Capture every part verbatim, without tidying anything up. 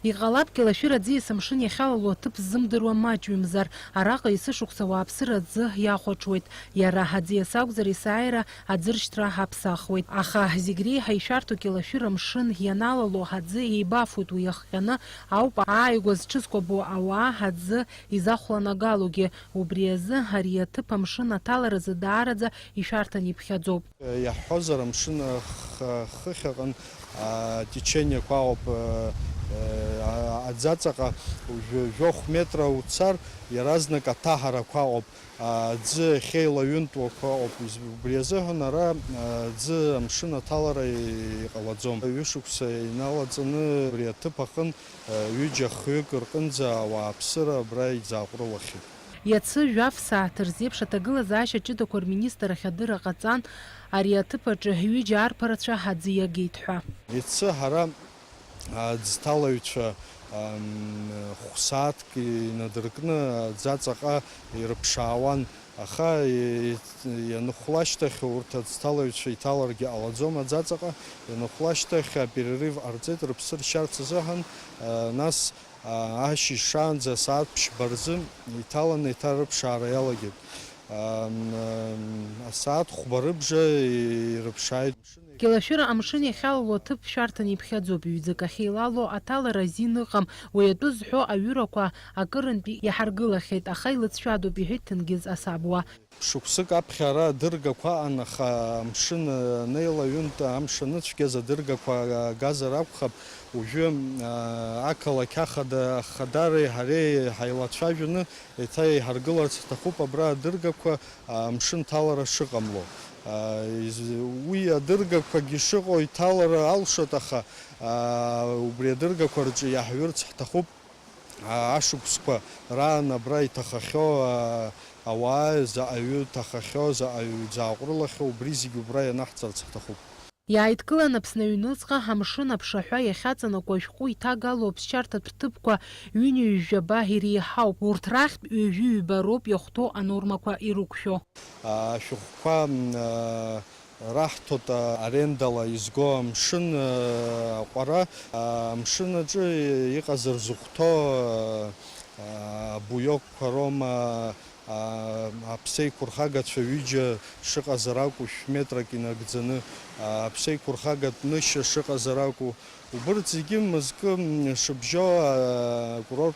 Иҟалап, Кьалашәыр аӡиас амшын иахьалало аҭыԥ ззымдыруа маҷҩымзар, араҟа есышықәса ауааԥсыра аӡы иахәаҽуеит. Иара аӡиас акәзар, есааира аӡыршьҭра аԥсахуеит. Аха зегь реиҳа ишәарҭоу Кьалашәыр амшын ианалало аӡы еибафоит, уи иахҟьаны ауп ааигәа зҽызкәабо ауаа аӡы изахәланагалогьы. Убри азы ари аҭыԥ амшын аҭаларазы даараӡа ишәарҭан иԥхьаӡоуп. Иаҳҳәозар, амшын х-, хыхь аҟын, а, течениақәа ыҟоуп, а, а, аӡаҵаҟа жәа-, жәохә метра уцар, иаразнак аҭаҳарақәа ыҟоуп, а, аӡы ахьеилаҩынтуақәа ыҟоуп. Из-, убри азыҳәан ара, а, аӡы амшын аҭалара иҟалаӡом. Ҩышықәса иналаҵаны убри аҭыԥ аҟын, а, ҩыџьа хҩык рҟынӡа ауааԥсыра абра изааҟәрылахьеит. Иацы жәаф сааҭ рзеиԥш аҭагылазаашьа ҷыдақәа рминистрахь адырра ҟаҵан, ари аҭыԥ аҿы ҩыџьа арԥарацәа аӡы иагеит ҳәа. Иацы ҳара аӡҭалаҩцәа, ам, хә-сааҭк инадыркны аӡаҵаҟа ирыԥшаауан, аха и-, ианхәлашьҭахь урҭ аӡҭалаҩцәа иҭаларгьы ҟалаӡом аӡаҵаҟа, ианхәлашьҭахь аперерив ҟарҵеит рыԥсы ршьарц азыҳәан, а, нас А, ашьыжь шаанӡа асааҭ ԥшьба рзы иҭаланы еиҭа рыԥшаара иалагеит. Ам, ам, асааҭ хәба рыбжа ирыԥшааит. Кьалашәыр амшын иахьалало аҭыԥ шәарҭан иԥхьаӡоуп, ҩ-ӡык ахьеилало аҭалара азин ыҟам, уи атәы зҳәо аҩырақәа акырынтә иҳаргылахьеит, аха илыҵшәадоуп, иҳәеит Ҭенгиз Асабуа. Шықәсык аԥхьа ара адыргақәа аҟан, аха амшын анеилаҩынт, амш аныцәгьаз адыргақәа газар акәхап, уажәы, аа, ақалақь ахада ахадареи ҳареи ҳаилацәажәаны еиҭа еиҳаргыларц ҳҭахуп абра адыргақәа, аа, амшын ҭалара шыҟамло. Аа, из-, уи адыргақәагьы шыҟоу иҭалара алшоит, аха, аа, убри адыргақәа рҿы иаҳҩырц ҳҭахуп. А, ашықәсқәа раан абра иҭахахьоу, а, ауаа заҟаҩы ҭахахьоу, заҟаҩы зааҟәрылахьоу, убри зегьы убра ианаҳҵарц ҳҭахуп. Иааидкылан Аԥсны аҩныҵҟа амшын аԥшаҳәа иахьаҵанакуа ашәҟәы иҭагало аԥсшьарҭатә ҭыԥқәа ҩынҩажәаба иреиҳауп. Урҭ рахьтә ҩажәи ҩба роуп иахәҭоу анормақәа ирықәшәо. Ашәҟәқәа, м, а, раҳҭоит, а, арендала изго амшын, а, аҟәара, а, амшын аҿы иҟазар зыхәҭоу, а, а, абуиокқәа роума, а, аԥсеиқәырхагацәа ҩыџьа шыҟазар акәу, шә-метрак инагӡаны, а, аԥсеиқәырхагатә нышьа шыҟазар акәу, убырҭ зегьы мызкы, м, шыбжьоу, а, акурорт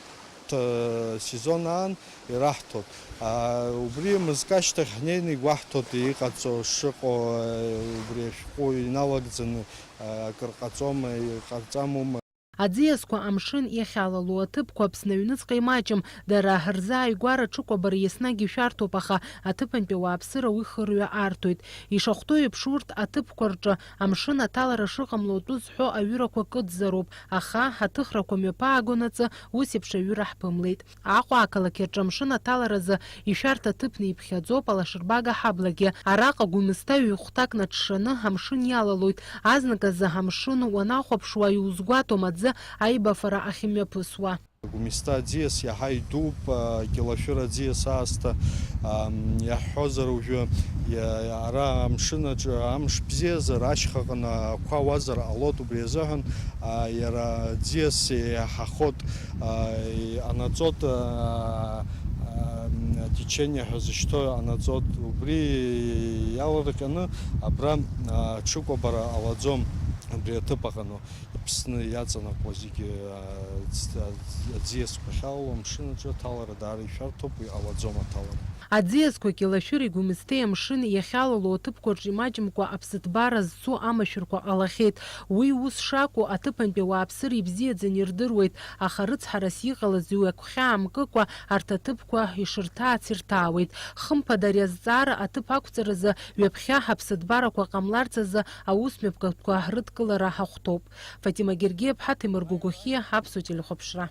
сезон аан ираҳҭоит. А, убри мызкы ашьҭахь ҳнеины игәаҳҭоит иҟаҵо шыҟоу, а, убри ашәҟәы иналагӡаны, а, акыр ҟаҵома, иҟарҵамума. Аӡиасқәа амшын иахьалало аҭыԥқәа Аԥсны аҩныҵҟа имаҷым, дара рзы ааигәара аҽыкәабара еснагь ишәарҭоуп, аха аҭыԥантәи ауааԥсыра уи хырҩа арҭоит. Ишахәҭоу еиԥш, урҭ аҭыԥқәа рҿы амшын аҭалара шыҟамло атәы зҳәо аҩырақәа кыдзароуп, аха аҭыхрақәа мҩаԥаагонаҵы ус еиԥш аҩыра ҳԥымлеит. Аҟәа ақалақь аҿы амшын аҭаларазы ишәарҭа ҭыԥны иԥхьаӡоуп алашарбага ҳаблагьы. Араҟа Гәымсҭа ҩ-хәҭак наҽшаны амшын иалалоит. Азныказы амшын уанахәаԥшуа иузгәаҭом аӡы аибафара ахьымҩаԥысуа. Гәымсҭа аӡиас иаҳа идууп, а, Кьалашәыр аӡиас аасҭа, ам, иаҳҳәозар уажәы, иа-, ара амшын аҿы амш бзиазар, ашьхаҟны ақәа ауазар ҟалоит, убри азыҳәан, а, иара аӡиас иаҳахоит, а, и-, анаҵот, а, а, течение ҳәа зышьҭоу анаҵот, убри иаларҟьаны абра, а, ҽыкәабара ҟалаӡом, абри аҭыԥ аҟны. Аԥсны иаҵанакуа зегьы, а, аӡ-, аӡ-, аӡиасқәа ахьалало амшын аҿы аҭалара даара ишәарҭоуп, уи ҟалаӡом аҭалара. Аӡиасқәа Кьалашәыри Гәымсҭеи амшын иахьалало аҭыԥқәа рҿы имаҷымкәа аԥсыҭбара зцу амашәырқәа ҟалахьеит. Уи ус шакәу аҭыԥантәи ауааԥсыра ибзиаӡаны ирдыруеит, аха рыцҳарас иҟалаз уи агәхьаа мкыкәа арҭ аҭыԥқәа ишырҭаац ирҭаауеит. Хымԥада ари азҵаара аҭыԥ ақәҵаразы ҩаԥхьа аԥсыҭбарақәа ҟамларц азы аусмҩаԥгатәқәа рыдкылара ахәҭоуп. Фатима Гергиаԥҳа, Ҭемыр Гогохиа, Аԥсуа телехәаԥшра.